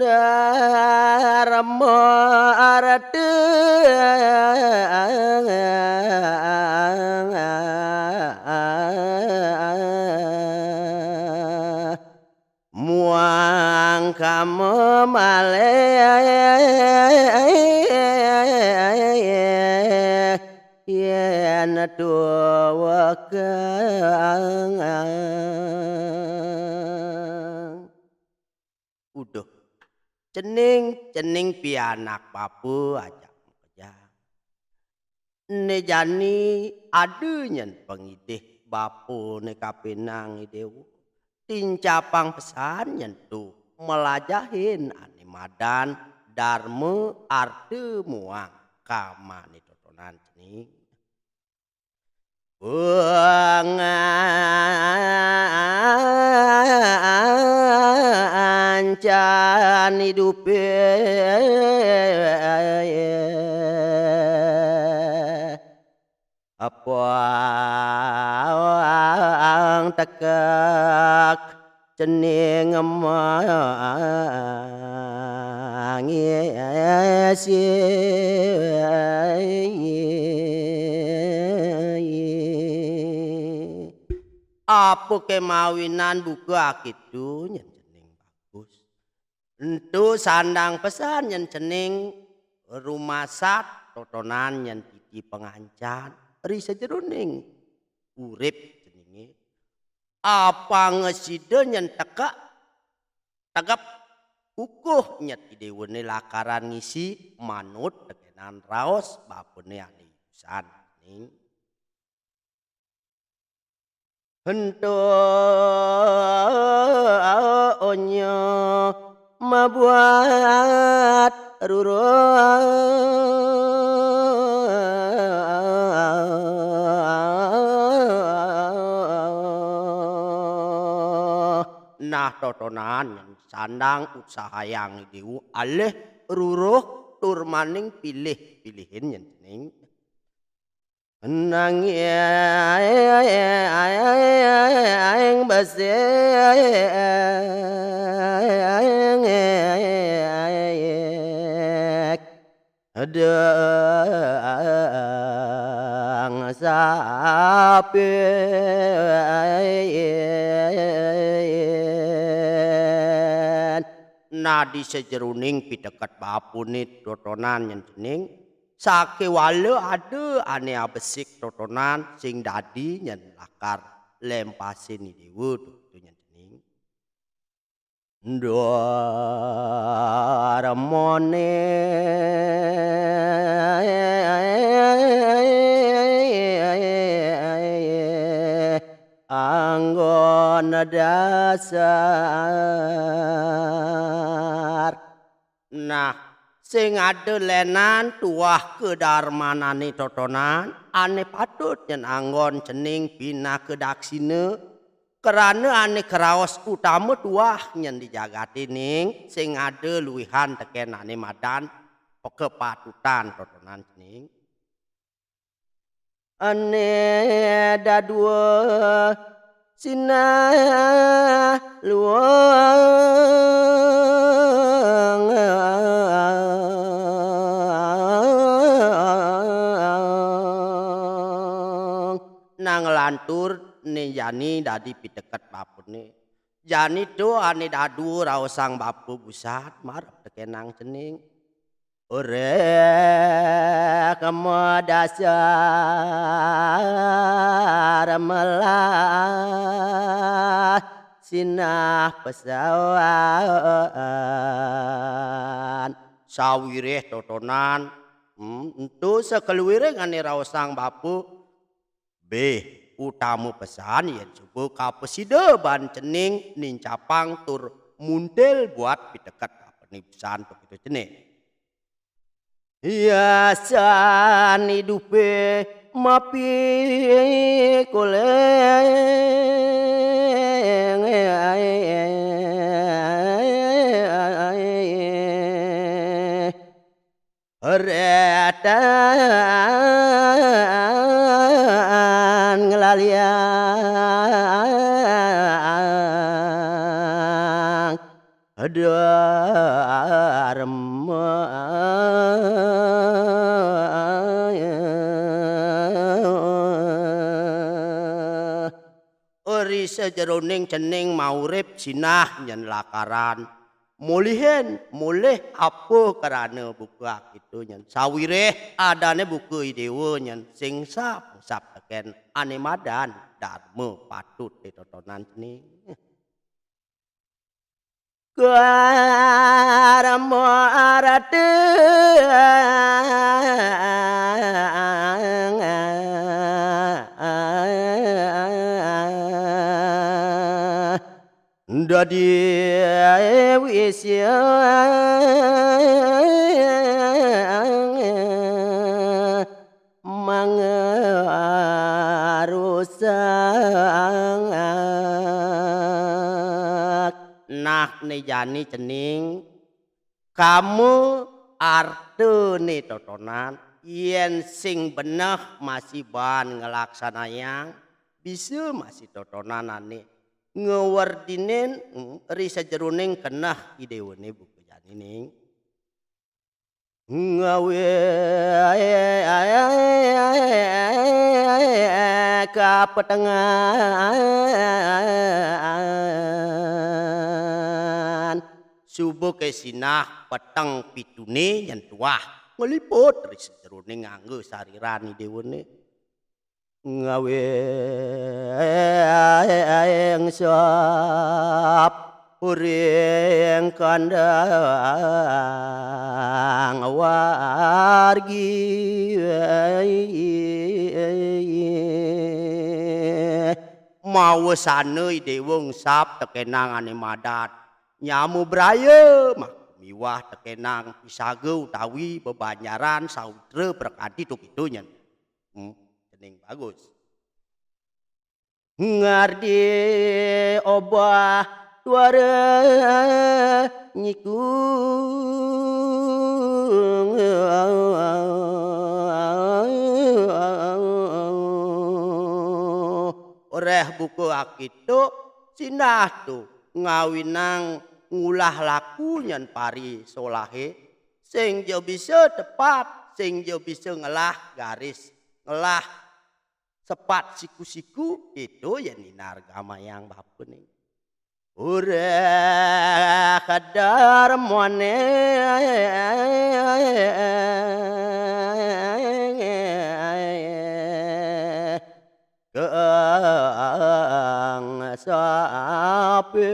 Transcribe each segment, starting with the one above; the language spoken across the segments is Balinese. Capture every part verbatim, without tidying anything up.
Dharma arta muang kama malih yen tuwekang. Uduh. Cening, cening pianak bapa ajak makejang. Né jani ada nyen pangidih bapa né kapining I Déwa. Tincapang pesan nyen tu melajahin ané madan darma, arta muang kamané totonan cening. Pangancan idupé apa ang tekek cening mangisi. Apa kemawinan buka akitu nyen cening bagus. Ento sandang pesan nyen cening rumasat totonan nyen titi pangancan ri sajeroning urip ceningé. Apanga sida nyen tekek tegep kukuh nyet I Déwané lakaran ngisi manut tekenan raos bapané ané iusan. Ning ento onya mabuat ruruh. Nah, totonan nyen sandang usahayang I Déwa alih ruruh tur maning pilih-pilihin nyen cening. Nanging besik dang sapin. Nadi sajeroning piteket bapané totonan nyen cening, sakéwala ada ané abesik totonan sing dadi nyen lakar lempasin I Déwa tutu nyen cening. Dharmané anggon dasar. Nah, sing ada lénan tuah kadarmanané totonan, ané patut nyen anggon cening pinaka daksina, krana ané kraos utama tuah nyen di jagaté ning, sing ada luihan tekén ané madan pakapatutan totonan cening. Ané dadua sinah luang. Nah, nglantur né jani dadi piteket bapané. Jani to ané dadua raosang bapa busat marep tekénang cening. Ureh kemo dasar melah sinah pesawan. Sawireh totonan, hmm, ento sakeluireng ane raosang bapa, beh, utama pesan yen suba kapasida ban cening nincapang tur muntil buat piteket kapenipusan, begitu cening. Hiasan idupe mapikoleng. Retan ngelaliang darma. Ri sajeroning cening maurip sinah nyen lakaran. Molihin, molih apa krana buka kita nyen. Sawireh adane buka i dewa nyen sing sap, sap teken ane madan darma patut ditotonan cening. Karma arateng dadi wisiang mangarusak. Nah, ne jani cening, kama artane totonan, yen sing beneh masih ban ngelaksanayang, bisa masih totonan ane ngewerdinin, mm, ri sajeroning keneh i dewane buka jani ning. Ngawe kapetengan. Suba ke sinah peteng pitune nyen tuah ngliput ri sajeroning angga sariran i dewane. Ngawe sap uring kandang wargi. Mawesana i dewa ngsap tekenang ane madan nyama braya, mak miwah tekenang pisaga utawi bebanjaran sawitra prakanti tu kita nyen. Hmm, cening bagus. Ngardi obah tuara nyikung. Reh buka akituk sinah tu ngawinang ngulah laku nyen pari solahe, sing ja bisa tepat, sing ja bisa ngelah garis, ngelah sepat siku-siku, itu ya ninargamayang bapa ning. Ureh kadar mone kang sapi.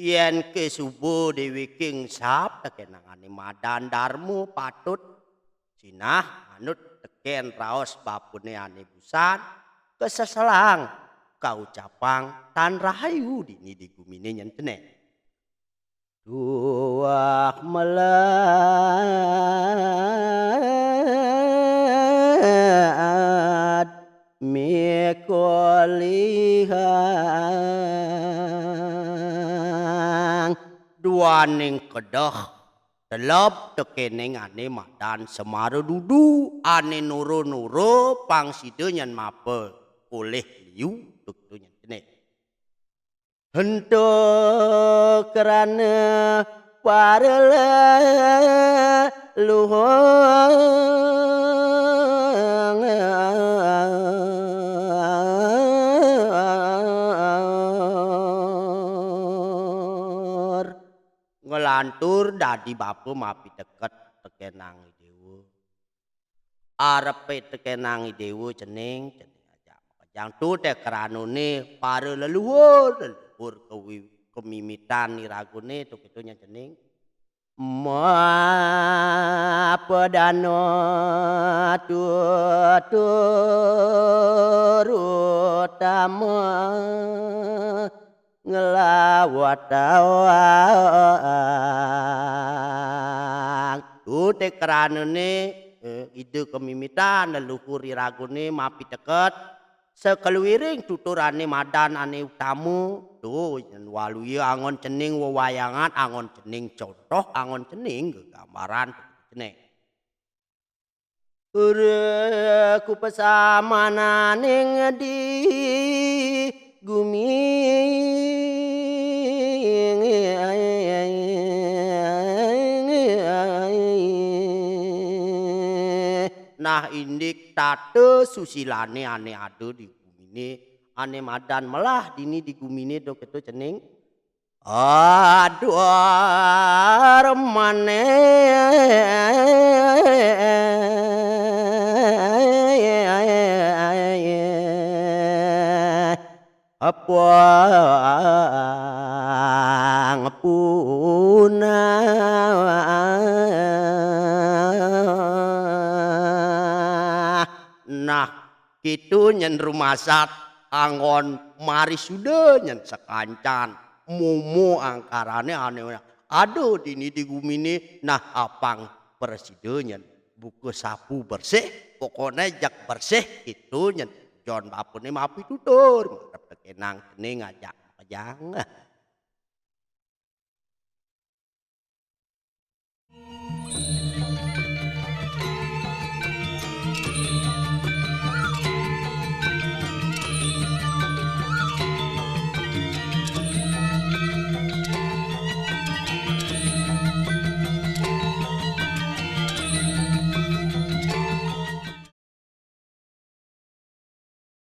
Yen ke suba deweke ngsap tekenangane madan darma patut sinah manut teken raos bapane ane busan, kaseselang, kaucapang tan rahayu dini di gumine nyen cening. Tuah melat mikolihang. Duaning kedeh teleb tekening ane madan Semara Dudu, ane nura-nura pang sida nyen mapa kolih liu, tu nyen cening. Ento krana para leluhur. Nglantur dadi bapa mapiteket tekenang I Déwa. Arepe tekenang I Déwa cening, cening ajak makejang. Tu te kranane para leluhur, leluhur kewi-, kemimitan iragane tu keto nyen cening. Mapadana tutur utama nglawatawang. Tu te kranane, eh, ida kemimitan leluhur iragane mapiteket, sakeluiring tuturane madan ane utama, tu yen waluya angon cening wewayangan, angon cening contoh, angon cening gegambaran cening. Ura ku pesamananing di gumi. Nah, indik tata susilane ane ada di gumine, ane madan melah dini di gumine, do keto cening. Aduh, remane. Apuang punah. Nah, kitu nyen rumasat anggon marisuda nyen sakancan. Mumu angkarane ane ada dini di gumine, nah, apang prasida nyen buka sapu bersih, pokokne jeg bersih kitu nyen. Jon bapane mapitutur, madep tekenang cening ajak makejang.